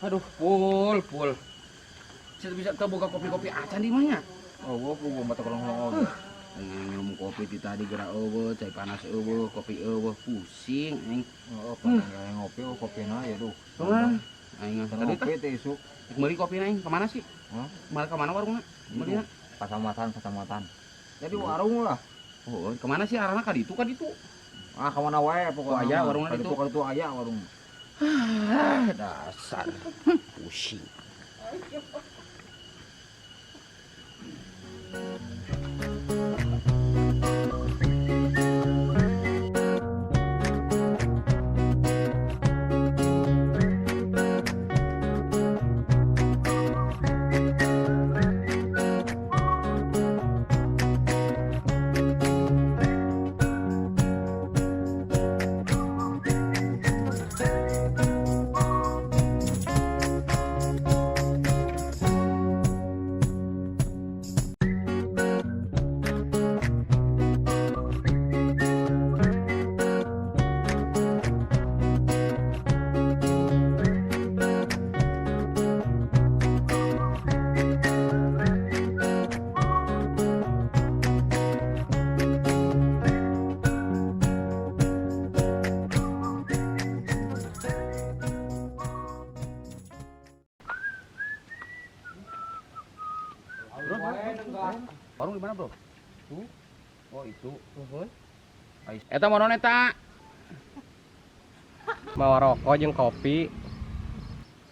Aduh, pul, pul. Saya bisa teu boga kopi-kopi acan di mana? Oh, gua mata kolong-kolong oge. Aing nginum kopi ti tadi geura euweuh, cai panas euweuh, kopi euweuh, pusing aing. Oh, pan kayak ngopi, oh kopina ya duh. Kumaha? Aing tadi Ngopi teh isuk. Meuli kopi aing kemana sih? Hah? Malah kemana warungna? Meulina? Kacamatan, kacamatan. Jadi warung lah. Oh, kemana sih arahna ka ditu ka ditu? Ah, kemana wae pokoknya. Oh, aya warungna ditu. Ka ditu aya warung. Ah, dasar. Pusing. Warung di mana, Bro? Tuh. Oh, itu. Eta mau naon eta? Mau rokok jeung kopi.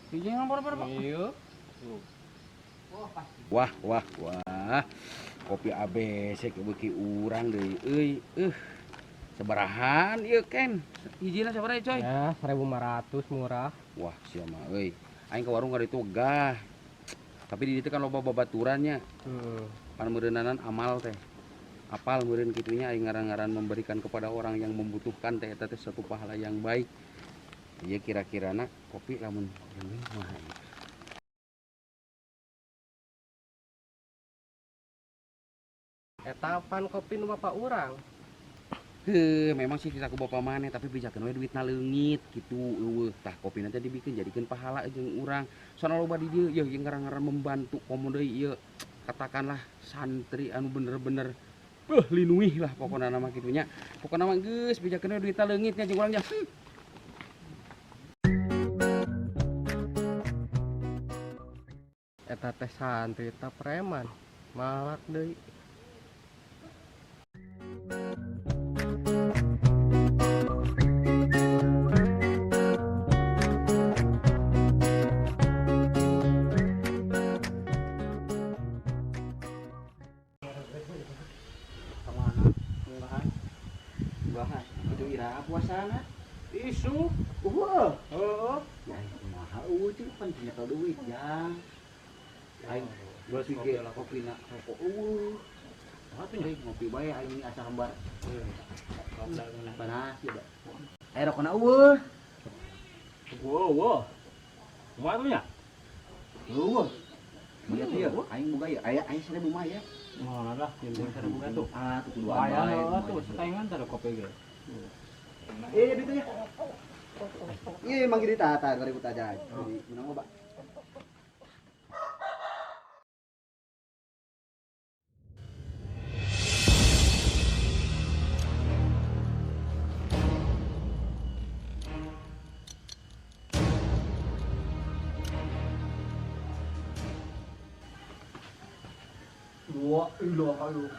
Hiji nomor berapa? Iya. Wah, wah, wah. Kopi ABC beuki urang deui euy. Sabarahan ieu Ken? Hijina sabaraha coy? Ya, 1.500 murah. Wah, sia mah euy. Aing ke warung ka ditu wegah. Tapi di ditu kan loba babaturannya. Pan meureunanan amal teh. Apal meureun kitunya aing ngaran-ngaran memberikan kepada orang yang membutuhkan teh eta teh suatu pahala yang baik. Ieu kira-kirana kopi lamun leungit mah. Eta pan kopi nu bapak urang. Heuh, memang sih kita ku bapak maneh tapi bijakeun we duitna leungit kitu eueuh. Tah kopina teh dibikeun jadikeun pahala jeung urang. Soalna loba di dieu yeuh jeung ngaran-ngaran membantu komo deui ieu. Katakanlah santri anu bener-bener beuh linuih lah pokona nama kitunya. Pokona mah geus bijakeun we duitna leungit nya jeung urang nya. Eta teh santri ta preman. Malak deui. Bahas itu ira puasana. Isu. Eueuh. Heeh. Ya kumaha eueuh teh pan punya duit jang. Aing Geus kopi ge kopina rokok eueuh. Aing ngopi bae aing asa hambar. Panas ya, Pak. Ayo rokona eueuh. Eueuh. Kumaha tuh nya? Eueuh. Beli atuh ya, aing boga ya, aya aing 1000 mah ya. Mana lah, jeung 1000 tuh. Ah, tuh kuduan Aya bae. tuh saingan teh kopi ge. Iya, duitnya. Iya, emang gini tata, 2000 aja. Jadi menang Pak. Dua,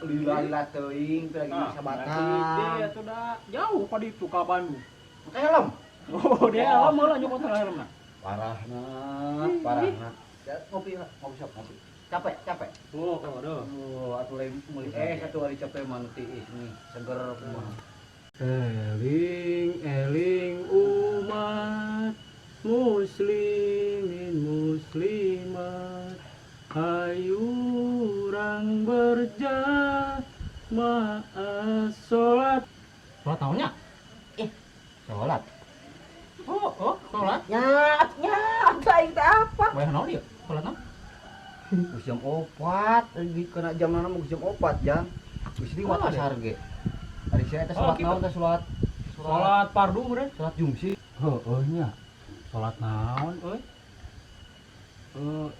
lila lila teuing teh lagi sabatang. Iya tuh dah jauh ka ditu ka Bandung. Make helm. Oh, dia helm heula nyokot helmna. Parahna, parahna. Ya, ngopi lah, ngopi sok, ngopi. Capek, capek. Oh, aduh. Oh, atuh lain meuli satu hari capek mah nu tiis nih, seger kumaha. Eling eling umat muslimin muslimat, ayo urang berjamaah sholat. Sholat tahunnya? Sholat. Oh, oh, sholat. Nyat, nyat, aing teh apa? Wayah naon ieu? Sholat naon? Geus jam 4, lagi kena jam nana geus jam 4 jam. Geus liwat Oh, asar ge. Ari sia eta Oh, sholat gitu. naon teh sholat? Sholat fardu meureun. Sholat jumsi. Heueuh nya. Sholat naon euy?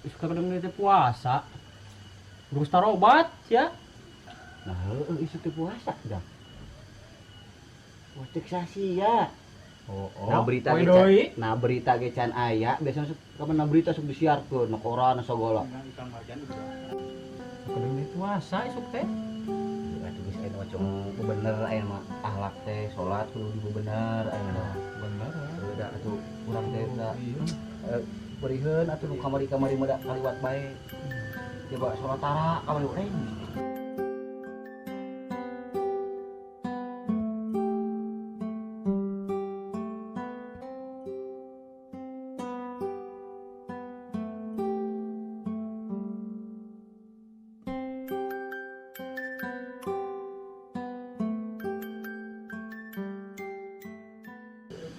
Isuk kadang teh puasa. Terus tarobat ya. Nah, heueuh isuk teh puasa jang. Wah, cek sia. Oh, Nah berita Poe ge can, deui. nah berita ge can aya, biasana sok kapan na berita sok disiarkeun na koran na sagala. Kadang teh puasa isuk teh. Atuh geus aya mah cong bener aya mah akhlak teh salat kudu dibener aya mah. Bener. Udah atuh urang teh da beriheun atuh nu kamari-kamari mah da kaliwat bae. Coba salat tara kamari urang.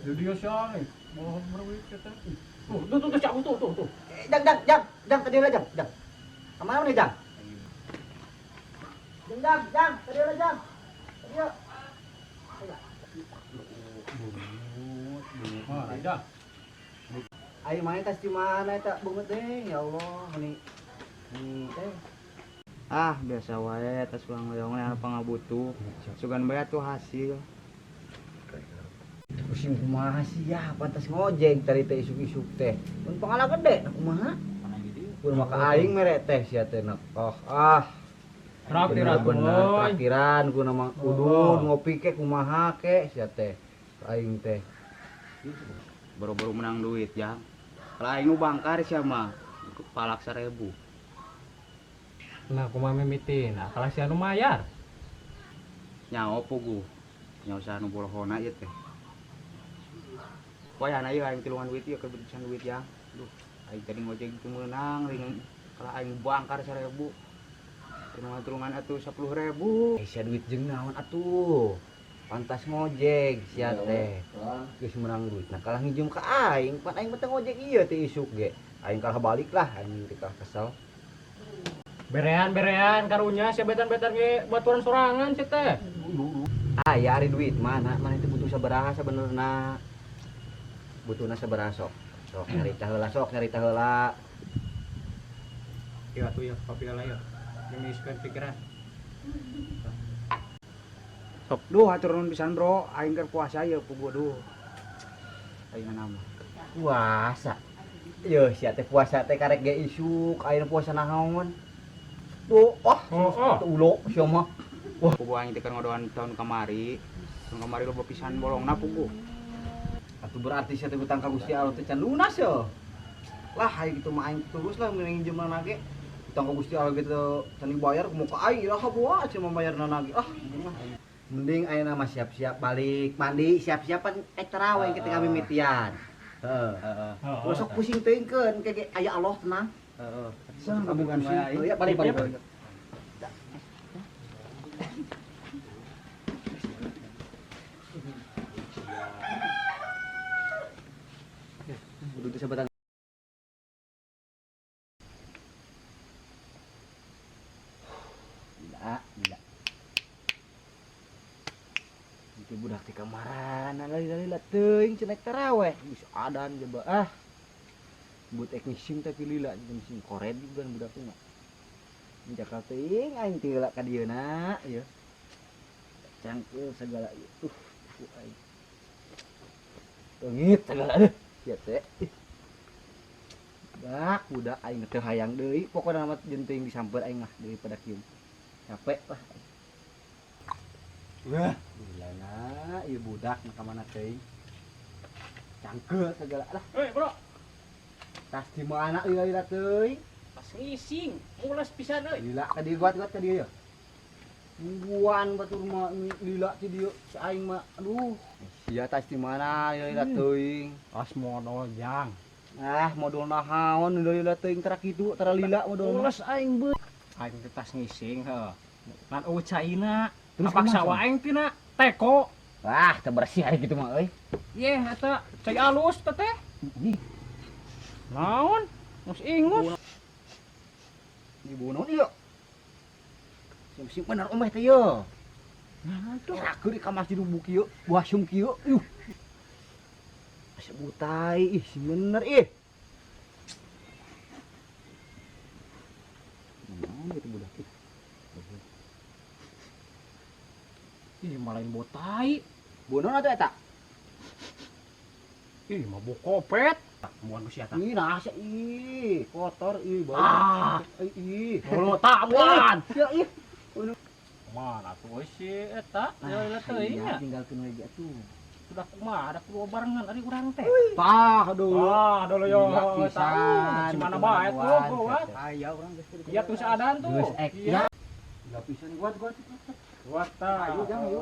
Jadi ya nih, mau berwit kita. Tuh, tuh, tuh, tuh, tuh, tuh, tuh. Jang, jang, jang, jang, tadi lah jang, jang. Kemana nih jang? Jang, jang, jang, tadi lah jang. Tadi ya. Ah, dah. Ayo mana tas di mana tak bunget deh, ya Allah, ini, ini teh. Ah, biasa wae tas ulang leong anu pangabutuh. Sugan bae atuh hasil. Pusing kumaha sih ya, pantas ngojek tadi teh isuk-isuk teh. Mun pangala gede, nah kumaha? Pun maka aing mere teh sia teh nak. Oh, ah. Traktiran bener euy. traktiran ku nama udun ngopi ke kumaha ke sia teh. Aing teh. Boro-boro menang duit jang. Kalau aing nu bangkar sia mah palak 1000. Nah, kumaha mimitin? Nah, kalah sia nu mayar. Nyaho puguh. Nyaho saha nu bolohona ieu teh. Wayahna ieu aing tilungan duit ieu keur beusan duit jang. Duh, aing tadi ngojek teu meunang ring kalah aing bangkar 1000. Tulungan-tulungan atuh 10.000. Eh sia duit jeung naon atuh. Pantas ngojek sia teh. Geus menang duit. Nah kalah nginjem ka aing, pan aing mah teu ngojek ieu teh isuk ge. Aing kalah balik lah, aing teh kalah kesel. Berean-berean karunya sia betan-betan ge baturan sorangan sia teh. Ah, ya ari duit mana? Mana itu butuh sabaraha sabenerna? Butuhna sabaraha sok? Sok nyarita heula, sok nyarita heula. Ya atuh ya, kopi lah ya. Mengisikan pikiran. Sok duh hatur nuhun pisan bro, aing keur puasa ieu puguh duh. Aing nama. Puasa. Yo sia teh puasa teh karek ge isuk, ayeuna puasa naon? Tuh, oh, Oh, oh. tuh ulo sia mah. Puguh aing teh keur ngodoan tahun kamari. Tahun kamari loba pisan bolongna puguh. Atuh berarti sia teh hutang ka Gusti Allah teh can lunas yo. Lah hayu kitu mah aing terus lah mending nginjem lagi. Hutang ka Gusti Allah gitu can dibayar kumaha ka aing iraha boa sia mah bayarna lagi. Ah, mah. Mending ayeuna mah siap-siap balik mandi, siap-siapan tarawih ketika mimitian. Heeh. Heeh. Ulah sok pusing teuingkeun ke ge aya Allah tenang. Heeh. Sok pusing. Oh, ya balik balik. Balik. Kudu teu sabatang. Gila, gila. Itu budak teh kamarana lila-lila teuing cenah taraweh. Geus adan coba ah. But ek ngising tapi lila jeung sing kored juga budak teh mah. Di Jakarta teuing aing teh heula ka dieuna ieu. Cangkeul segala ieu. Aing. Leungit segala deuh. Sia teh. Dak budak aing teu hayang deui pokona mah jeung teuing disamper aing mah daripada kieu. Capek lah. Wah, gila na, ieu budak na ka mana teuing. Cangkeul segala lah. Hei, bro. Tas di mana lila-lila teuing? Pas ngising, mulas pisan euy. Lila ka dieu guat-guat ka dieu ya. Nungguan batur mah lila ti dieu si aing mah. Aduh. Sia tas di mana lila-lila teuing? Tas modal jang. Ah, modal naon lila-lila teuing tara kitu, tara lila modal. Mulas aing beuh. Aing teh tas ngising heuh. Ngan eueuh caina. Terus Kapaksa kumaha, wae aing tina teko. Wah, teu bersih ari kitu mah euy. Yeh, eta cai alus teh teh. Naon? Mus ingus. Ibu naon ieu? Sing bener omeh teh ieu. Nah, tuh. Rakeun di ka masjid buuk ieu, buah sum kieu. Yuh. Asa butai ih sing bener ih. Ih, malain botai. Bunuh atuh eta. Ih, mabuk kopet. Muan ku sia tah. Ih, nah sia ih, kotor ih bau. Ah. Ih. Mulut tak muan. Sia ih. Mana tuh si eta? Ya teuing nya. Tinggalkeun we atuh. Sudah kumaha ada kudu barengan ari urang teh. Tah, aduh. Ah, dulu yo. Gila pisan. Si mana bae tuh kuat. Aya urang geus Iya tuh seadan tuh. Geus ek. Iya. Gila pisan kuat kuat. Kuat tah. Ayo jang ayo.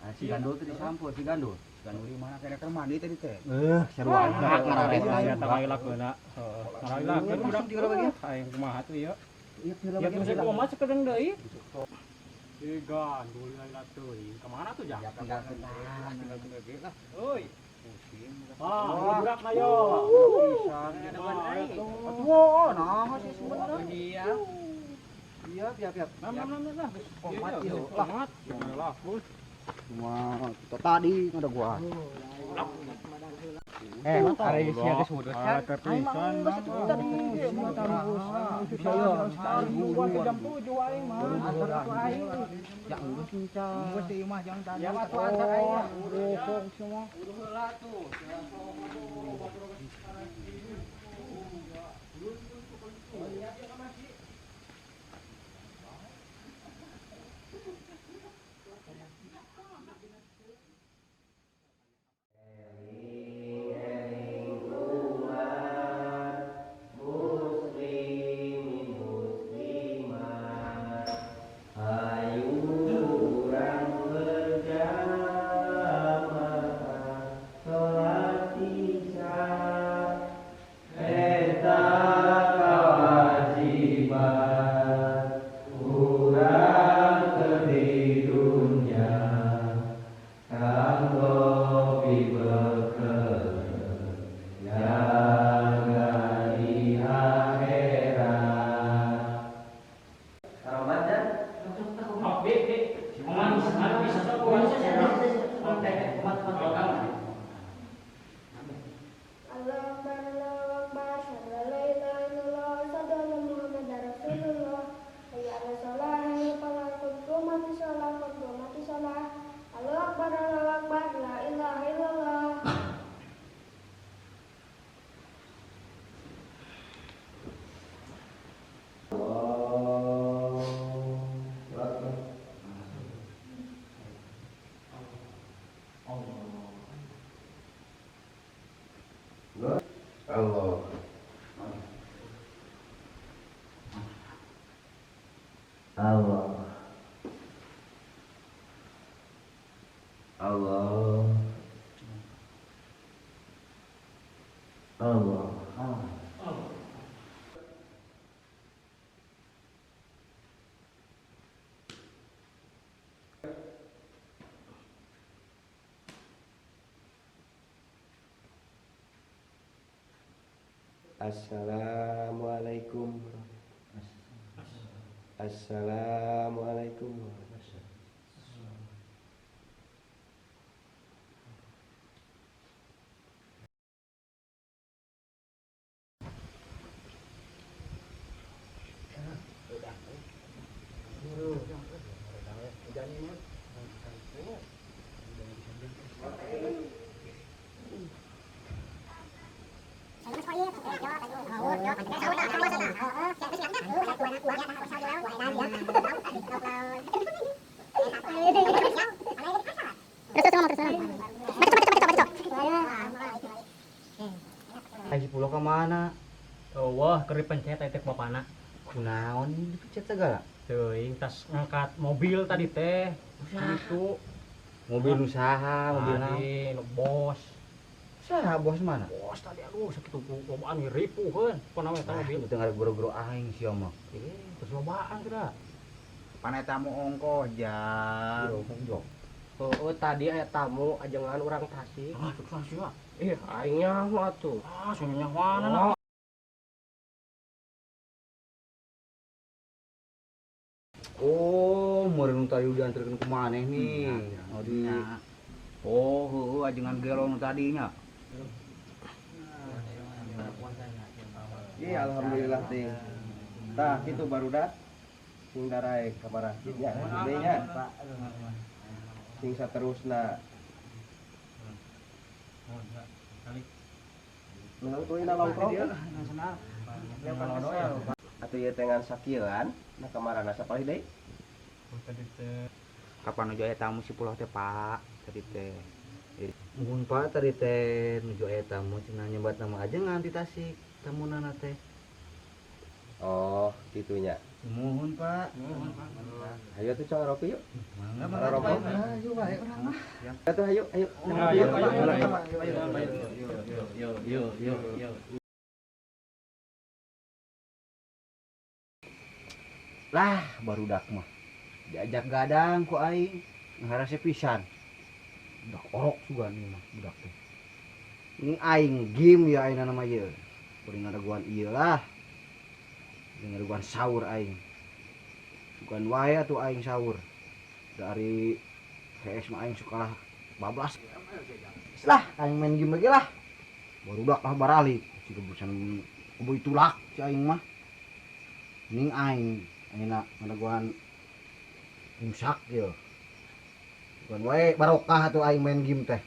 Ah, si gandul teh disampo, si gandul. Si gandul di mana kayaknya keur mandi tadi teh. Seru Anak ngararet Sia tah ngailakeunna. Heeh. Ngailakeun budak aing kumaha tuh ieu. Iya, Ya tuh saya kumaha sakedeung deui. Ih, gandul laila teuing. Ka mana tuh jang? Ya tinggalkeun tah, tinggalkeun we lah. Euy. Pusing. Ah, budak na yo. Pisan. Atuh, nah sih sebenarnya. Iya. Iya, piap piap. Nam nam nam nah. Komat ieu. Lah, Komat. Lah, bus. wah, kita tadi ada gua. Eh, ari sia geus hudus Ah, kepisan. Tadi Jam 7 aing mah. Ya geus encan. Geus teh imah jangan tadi. Ya atuh antar aing. Rokok semua. Udah heula tuh. Allah Akbar, Allahu Akbar, asyhadu an la ilaha illallah, asyhadu anna Muhammadar Rasulullah. Hayya 'alas shalah, hayya 'alal falah, qad qomatis shalah, qad qomatis shalah. Allahu Akbar, Allahu Akbar, la ilaha illallah. Allah. Allah. Allah. Allah. Assalamualaikum. Assalamualaikum. Ai si Pulo ka mana? Wah, keur dipencet teh bapana. Kunaon dipencet segala? Teuing tas ngangkat mobil tadi teh. Gitu. Mobil usaha, mobil naon? Tadi nu bos. Saha bos mana? Bos tadi aduh sakitu lobaan ripuh keun. Pokona we eta mobil. Teu ngarep goro-goro aing sia mah. Terus lobaan geura. Pan eta mu ongkoh jang. Jok. Oh, tadi aya tamu ajengan urang Tasik. Ah, sukses sia. Ih, aing nyaho atuh. Ah, sunya nyahoana. Oh, meureun tadi diantarkeun ku maneh nih. Oh, di Oh, heueuh ajengan gelo nu tadi nya. Iya, alhamdulillah teh. Tah, kitu barudak. Sing daraek ka masjid nya, gede nya. Sing saterusna. Menang tuh ina longkrong. Atuh ieu teh ngan sakieuan, nah kamarana sapalih deui. Kapan nuju aya tamu si Puloh teh, Pak? Tadi teh. Muhun Pak tadi teh nuju aya tamu cenah nyebat nama aja ngan di Tasik tamunana teh. Oh, kitunya. Muhun Pak. Muhun Pak. Ayo tuh cang ropi yuk. Mangga mangga Rokok. Ayo wae urang mah. Atuh ayo, ayo. Ayo, ayo, ayo. Yo yo yo yo. Lah, barudak mah. Diajak gadang ku aing, ngarase pisan. Budak orok sugan ieu mah budak teh. Ini aing game ya aing nama ieu. Kuring ngadaguan ieu lah. Kuring ngadaguan sahur aing. Sugan wae atuh aing sahur. Dari HS mah aing suka bablas. Lah, aing main game lagi lah. Barudak lah baralik. Siga busan kubu itulak si aing mah. Ning aing ayeuna ngadaguan imsak ieu. Bukan wae barokah atuh aing main game teh.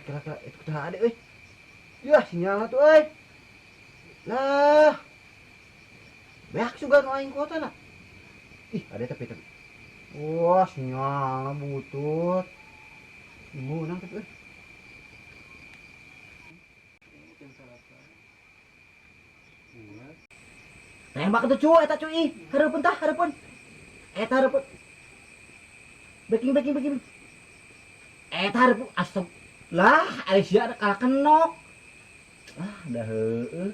Kira-kira itu teh ade euy. Yah sinyal atuh euy. Lah. Beak sugan aing kota na. Ih, ada tapi tapi. Wah, sinyal butut. Meunang tapi euy. Tembak atuh cu, eta cu ih. Hareupeun tah, hareupeun. Eta hareupeun. Backing backing backing. Eta hareupeun astag. Lah, Aisyah ada kalah kenok. Ah, dah heueuh.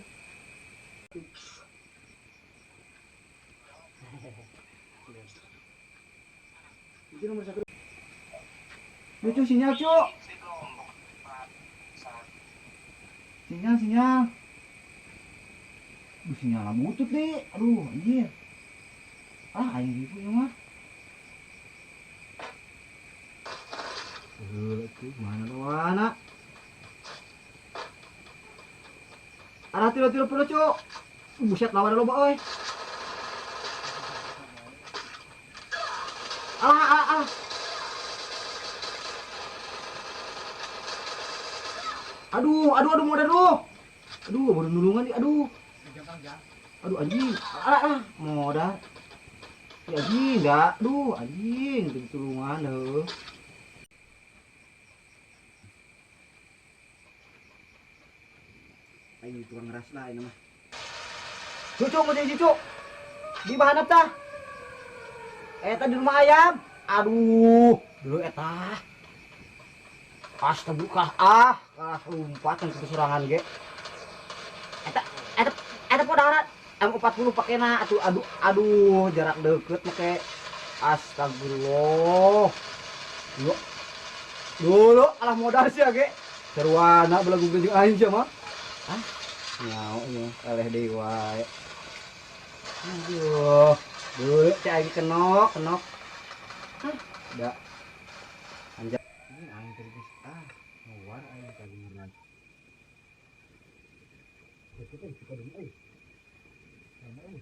Itu nomor 1. Lucu sinyal, cu. Sinyal, sinyal. Aduh, sinyal butut deh. Aduh, anjir. Ah, aing ibu ya mah. Tuh, mana lawana? Arah tiro-tiro pula, cu. Buset lawan loba euy. Alah, alah, alah. Aduh, aduh, aduh, modal lu. Aduh, baru nulungan nih, aduh. Aduh, anjing. Alah, alah, modal. Ya anjing, enggak. Aduh, anjing, tulungan heuh. Aing tukang ngeras lah ini mah. Cucu, mau jadi cucu. Di bahanap tah. Eta di rumah ayam. Aduh, dulu eta. Astaga, ah, kalah lompat yang kesurangan ge. Eta eta eta podaran M40 pakena atuh aduh aduh jarak deket make. Astagfirullah. Dulu. Dulu alah modal sih ge. Sarwana belagu jeung aing sia mah. Ah, nyaho ieu eleh deui wae. Aduh, dulu cai aing kenok, kenok. Hah, da. Anjay. Ini aing teh geus ah, ngawar aing kagungan. Itu teh suka deui euy. Sama euy.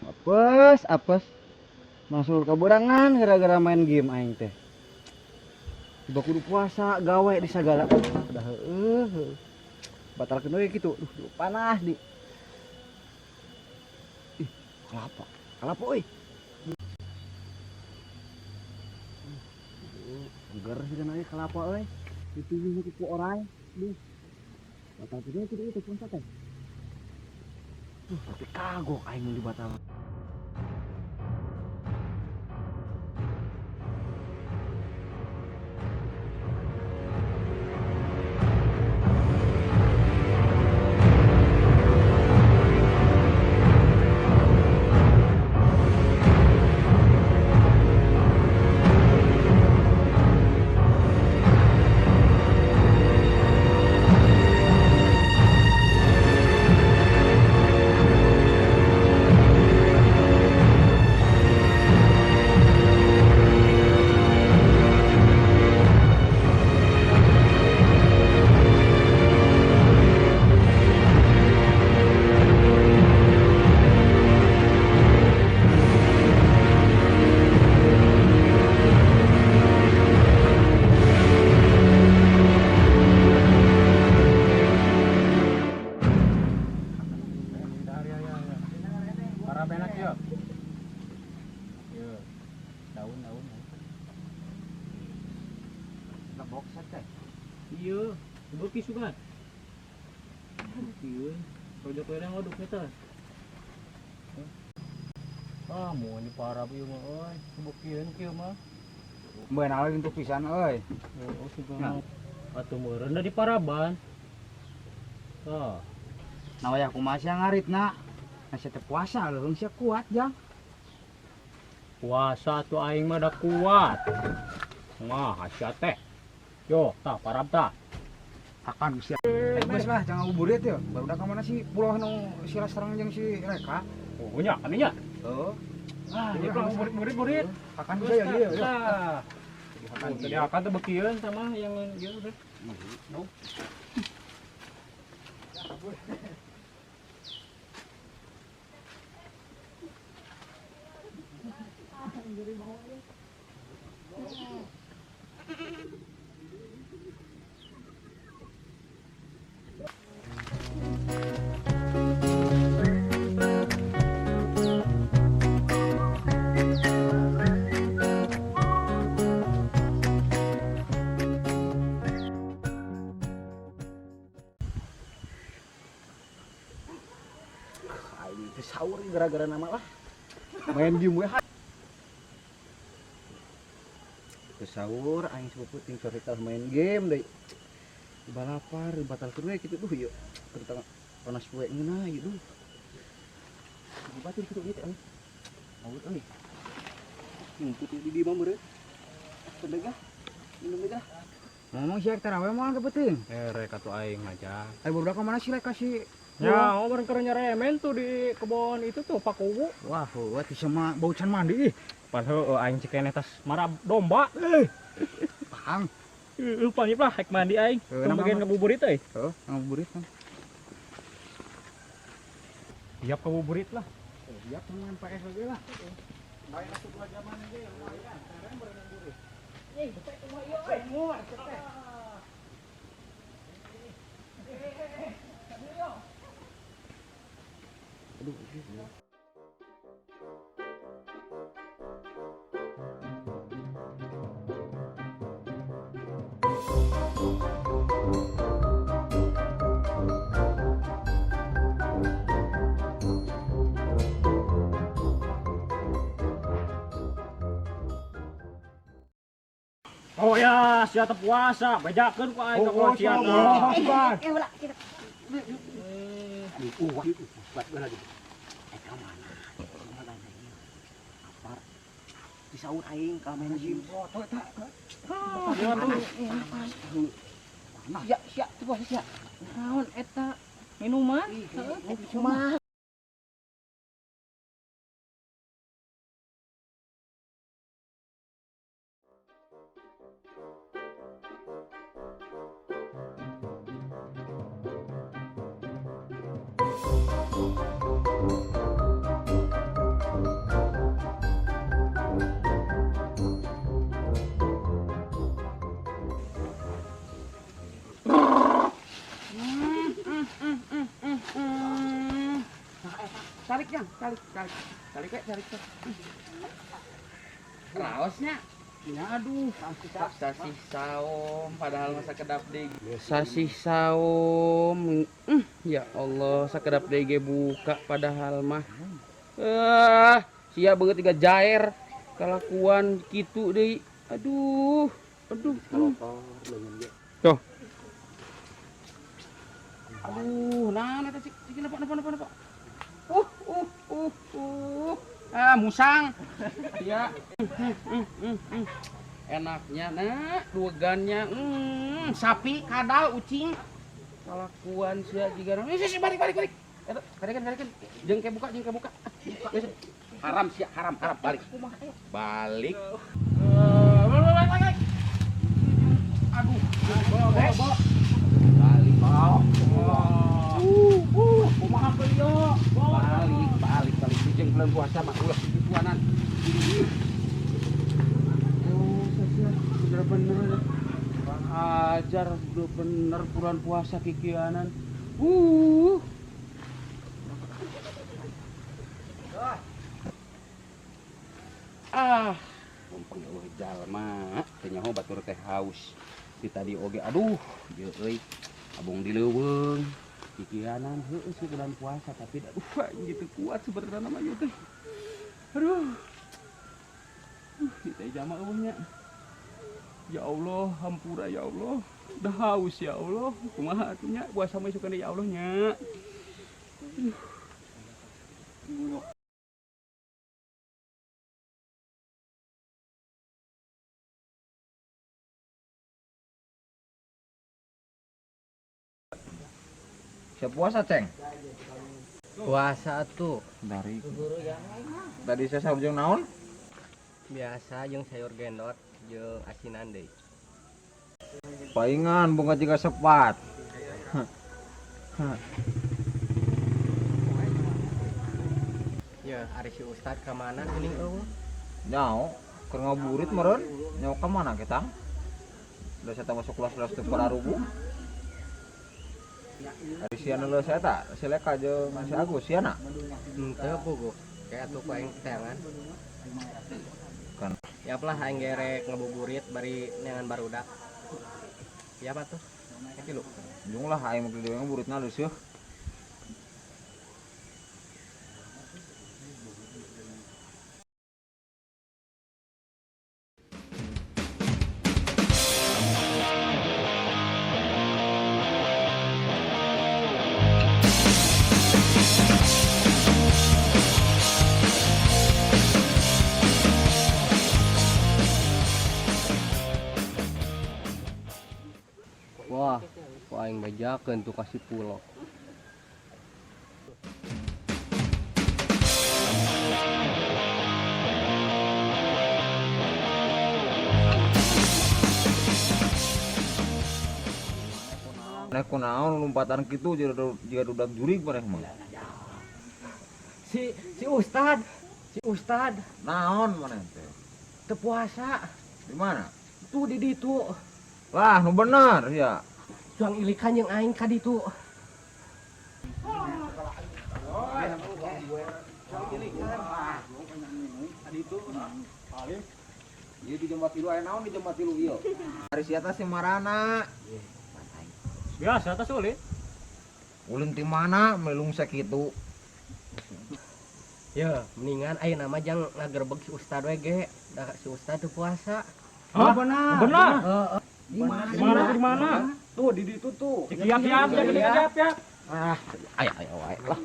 Apes, apes. Masuk kaburangan gara-gara main game aing teh. Tiba kudu puasa, gawe di sagala. Udah heueuh. Batalkeun we kitu. Duh, duh, panas di. Ih, kelapa. Kelapa euy. Seger sih kan euy kelapa euy. Dituju ku orang. Duh. Batalkeun we kitu itu puasa teh. Duh, tapi kagok aing mun dibatal. Para penak ya. Yo. Daun-daun. Lebok teh. Iya, beuki sugan. Beuki euy. Rojok we ngoduknya teh. Ah, mau ini parah ieu mah euy. Beukian kieu mah. Beunang lagi untuk pisan euy. Oh, sugan. Atuh meureun da di paraban. Tah. Nah wayah kumaha sia ngaritna? Nah sia teh puasa leuheung sia kuat jang. Puasa tuh aing mah da kuat. Wah, sia teh. Yo, tah parab tah. Akan sia. Geus lah jangan ngabuburit ya. Barudak ka mana si pulau nu si Lastrang jeung si Reka. Oh, nya kan nya. Heuh. Ah, ieu mah murid-murid. Akan bisa ya dia ya. Tah. Tadi akan tuh bekieun sama yang ieu udah. Aing teh sahur gara-gara nama lah. Main game we. Teu sahur aing sepupu ting sore teh main game deui. Balapar batalkeun we kitu duh ieu. Keur panas poe ngeunah ieu duh. Batur kitu ieu teh euy. Awet euy. Nyumput di dieu mah meureun. Pendegah. Minum deui lah. Ngomong sia taraweh moal ke peuting. Rek atuh aing mah jang. Ai barudak ka mana si Reka si Ya, oh bareng keur nyaremen tuh di kebon itu tuh Pak Kuwu. Wah, heueuh teh sama bau can mandi ih. Padahal aing cikeneh tas marab domba. Pahang. Heeh, pangip lah hek mandi aing. Heuh, Tong bagian ngabuburit euy. Heuh, ngabuburit kan. Siap ngabuburit lah. Siap main PS lagi lah. Main atuh dua jaman ge lumayan. Keren ngabuburit. Eh, betek kumaha ieu euy. Semua teh. Aduh, Oh ya, sia teu puasa, bejakeun ku aing ka sia teh. Eh, ulah kita. Aduh, kuat gue lagi. Ka mana? Mana ieu? Apar. Di sahur aing ka main gym. Jangan tuh. Panas. Sia, sia, teu puasa sia. Naon eta minuman? Kumaha? Tarik yang, tarik, tarik. Tarik we, tarik we. Raosnya. Ya aduh, sasih saom padahal masa kedap deui. Sasih saom. Ya Allah, sakedap deui ge buka padahal mah. Sia beungeut tiga jair kalakuan kitu deui. Aduh, aduh. Tuh. Aduh, nah eta cik cik napa napa napa napa. Ah, musang. Ya. Enaknya nak, duegannya. Sapi, kadal, ucing. Kalakuan sia jiga. Ih, balik balik balik. Eta, kadekan kadekan. Jeung ke buka, jeung ke buka. Haram sia, haram, haram, balik. Balik. Balik, balik. Aduh, bawa, bawa. Balik. Kumaha beliau? Balik, balik, balik. Jeung bulan puasa mah ulah kituanan. Oh, sia bener-bener kurang ajar, bener-bener bulan puasa kikianan. Ah, mumpung eueuh jalma, teu nyaho batur teh haus. Di tadi oge aduh, ieu euy. Abong di leuweung. Kikianan heueuh sih bulan puasa tapi aduh aing gitu kuat sebenarnya mah ieu teh. Aduh. Kita jama eueuh nya. Ya Allah, hampura ya Allah. Udah haus ya Allah. Kumaha atuh nya puasa mah isukan ya Allah nya. Aduh. Siap puasa, Ceng? Puasa tuh. Dari tadi saya sahur jeung naon? Biasa jeung sayur gendot jeung asinan deui. Paingan bunga jiga sepat. Ya, ari si Ustad ka mana geuning eueuh? Nyao, keur ngabuburit meureun, nyao ka mana kita? Udah saya masuk kelas-kelas teu pararubuh. Ari siana leuh saya tak, si Leka jeung si Agus siana. Henteu puguh, kayak atuh ku aing teangan. Kan. Yap lah aing gerek ngabuburit bari neangan barudak. Siapa tuh? Kaki lu. Jung lah aing mah dewe ngabuburitna leuseuk. Wah, kok aing bejakeun tuh kasih pulo. Nah, kunaon lompatan kitu jiga dudak jurig maneh mah. Si Ustad, si Ustad Naon maneh teh? Teu puasa. Di mana? Tuh di ditu. Lah, nu bener ya. Cuang ilikan jeung aing ka ditu. Ieu di jam 3 aya naon di jam 3 ieu? Ari sia teh si marana. Biasa teh sulit. Ulin ti mana melung sakitu? Ya, mendingan ayeuna mah jang ngagerbeg si Ustad we ge. Da si Ustad teu puasa. Hah? Benar. Benar. Heeh. Di mana di mana? Tuh di ditu tuh. Siap siap siap siap siap. Ah, ayo ayo wae lah.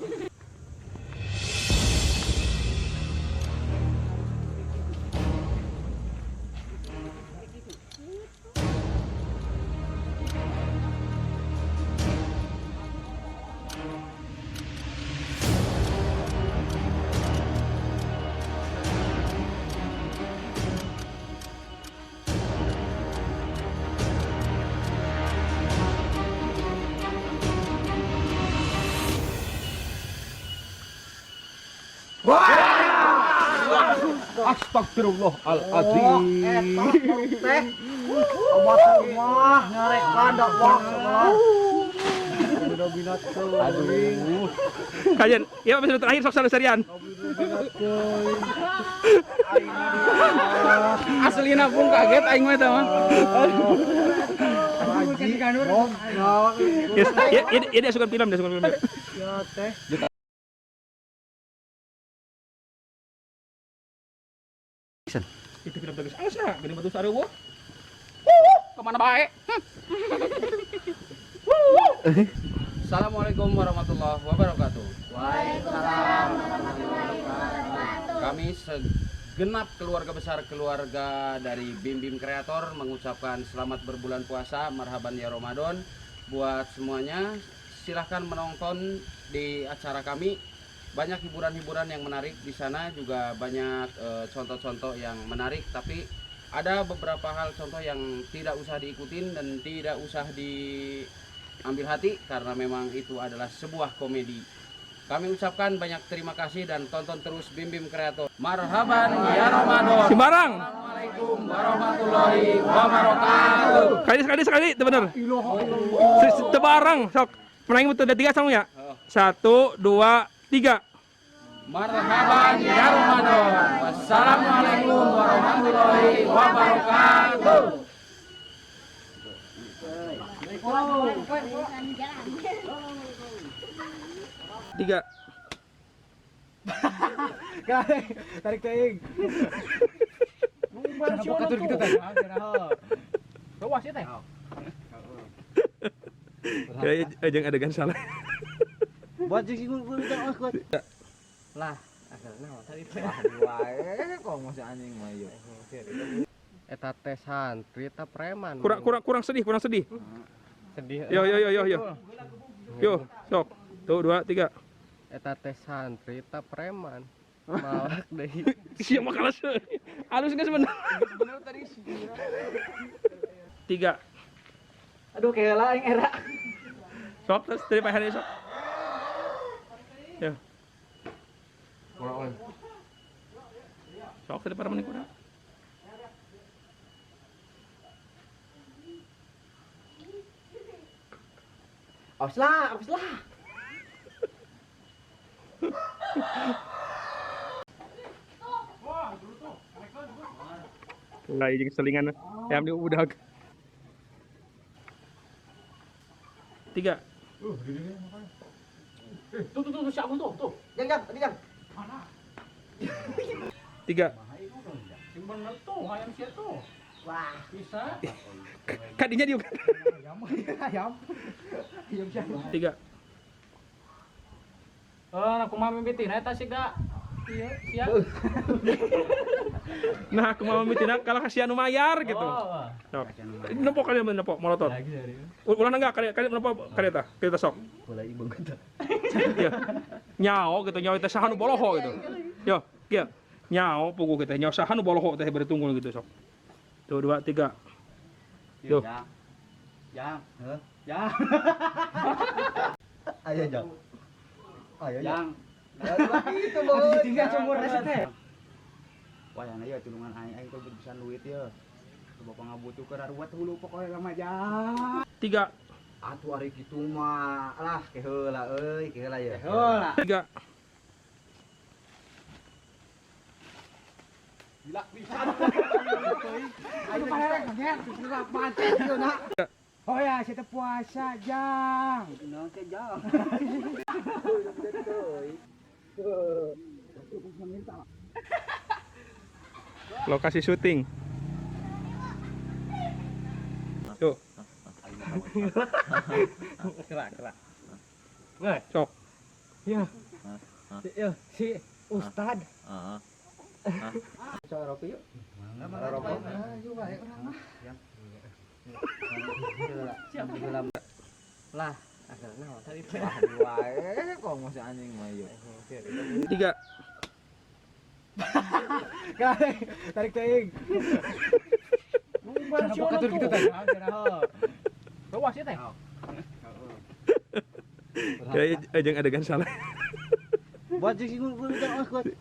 Astagfirullahaladzim. Eta teh. Obat mah nyarekan dakwah sekolah. Bina-bina teuing. Kajian, ya episode terakhir sok serian. Aslina pun kaget aing mah eta mah. Yes, ya, ya, ya, dia suka film, dia suka film. Ya teh. Itu film bagus. Anggus nah, gini batu sareueuh. Kemana bae? Assalamualaikum warahmatullahi wabarakatuh. Waalaikumsalam warahmatullahi wabarakatuh. Kami segenap keluarga besar keluarga dari Bim Bim Kreator mengucapkan selamat berbulan puasa, marhaban ya Ramadan buat semuanya. Silahkan menonton di acara kami. Banyak hiburan-hiburan yang menarik di sana, juga banyak contoh-contoh yang menarik, tapi ada beberapa hal contoh yang tidak usah diikutin dan tidak usah diambil hati karena memang itu adalah sebuah komedi. Kami ucapkan banyak terima kasih dan tonton terus Bim Bim Kreator. Marhaban ya Ramadan. Sembarang. Assalamualaikum warahmatullahi wabarakatuh. Sekali sekali sekali, itu bener. Tebarang, sok. Menangin betul ada 3 sama ya? 1, 2, 3. Marhaban ya Ramadan. Wassalamualaikum warahmatullahi wabarakatuh. 3. Tarik teuing. Cara buka gitu teh. Luas ya teh. Ya, jangan adegan salah. Buat sing kuat. Lah, asal naon tadi teh. Wae kok masih anjing mah ieu. Eta teh santri ta preman. Kurang kurang kurang sedih, kurang sedih. Sedih. Yo yo yo yo yo. Yo, sok. 1, 2, 3. Eta teh santri ta preman. Malak deui. Siapa kalah sih? Halus nggak sebenarnya? Bener tadi. 3. Aduh keula aing era. Sok terus dari Pak Heri sok. Yo. Sok dari para menit kurang. Awas lah, awas lah. Lah ini selingan ayam di udah. 3. Tuh tuh tuh si Agus tuh, tuh. Jang, jang, tadi jang. 3. Sing bener tuh ayam sia tuh. Wah, Bisa. Kadinya dia. Ayam. Ayam. Ayam siapa? 3. Eh, aku mah mimitina eta siga. Iya, sia. Nah, aku mau mimitina kalau kasihan nu mayar gitu. Oh. Sok. Nempo kalian nempo molotot. Ulah enggak kalian kalian nempo kalian tah, kita sok. boleh ibu kata. Ya. Nyao gitu, nyao teh saha nu boloho gitu. Yo, kieu. Nyao puguh gitu, nyao saha nu boloho teh bari tunggul gitu sok. 1, 2, 3. Yo. Jang. Jang. Heuh. Jang. Ayo jang. Ayo jang. Jang. Itu bos. Tinggal cumur teh. Wah, yang ieu tulungan aing aing teh bisa duit ieu. Bapak ngabutuhkeun raruat hulu pokoknya mah jang. 3. Atuh ari kitu mah. Lah, keheula euy, keheula ya. Heula. 3. Gila bisa. Ayo paher gerak mancing ieu na. Oh ya, saya puasa, Jang. Naon teh jang. Lokasi syuting. Tuh. Gerak, gerak. Sok. Ya. Ya, si Ustad. Coba rokok yuk. Rokok. Lah, asal naon tadi teh. Wae kok masih anjing mah ieu. 3. Tarik teuing. Cara buka gitu teh. Luas ya teh. Ya, jangan adegan salah. Buat sing kuat.